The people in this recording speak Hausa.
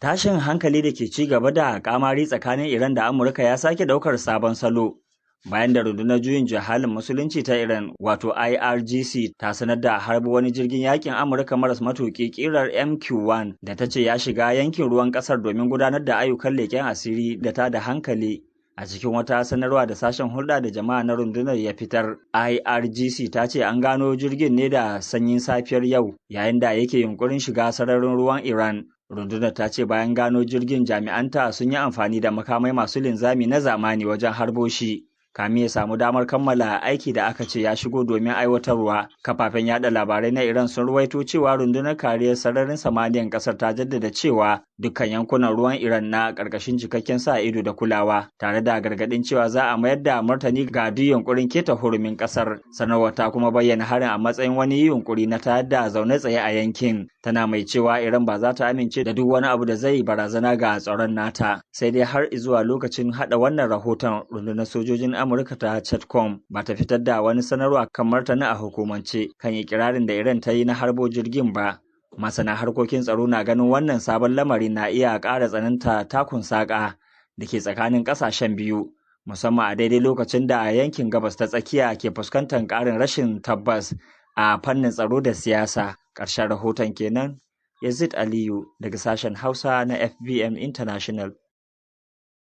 Tashin hankali da ke ci gaba da kamari tsakanin Iran da Amurka ya sake daukar sabon salo bayan da Rundunar Juyin Juya Halin Musulunci ta Iran, wato IRGC, ta sanar da harbi wani jirgin yakin Amurka maras matuƙi kirar MQ-1 da ta ce ya shiga yankin ruwan kasar domin gudanar da ayyukan leƙen asiri da ta da hankali. A cikin wata sanarwa da sashen hulɗa da jama'a na rundunar ya fitar, IRGC ta ce an gano jirgin ne da sanyin safiyar yau yayin da yake yunkurin shiga sararin ruwan Iran. Rundunar ta ce bayan gano jirgin, jami'anta sun yi amfani da makamai masu linzami na zamani wajen harbo shi kamin ya samu damar kammala aiki da aka ce ya shigo domin aiwatarwa. Kafafen yada labarai na Iran sun ruwaito cewa Rundunar Kariyar Sararin Samaniyan kasar ta jaddada cewa dukkan yankunan ruwan Iran na karkashin cikakken sa ido da kulawa, tare da gargadin cewa za a mayar da martani ga duk yunkurin keta hurumin kasar. Sanarwar ta kuma bayyana harin a matsayin wani yunkuri na tayar da zaune tsaye a yankin, tana mai cewa Iran ba za ta amince da duk wani abu da zai barazana ga tsaron nata. Sai dai har zuwa lokacin hada wannan rahoton, rundunar sojojin Amurka ta CENTCOM ba ta fitar da wani sanarwa kan martani a hukumance kan ikirarin da Iran ta yi na harbo jirgin ba. Masana harkokin tsaro na ganin wannan sabon lamari na iya ƙara tsananta takun saƙa da ke tsakanin ƙasashen biyu, musamman a daidai lokacin da yankin Gabas ta Tsakiya ke fuskantar ƙarin rashin tabbas a fannin tsaro da siyasa. Ƙarshen rahoton kenan. Yazid Aliyu daga sashen Hausa na FBM International.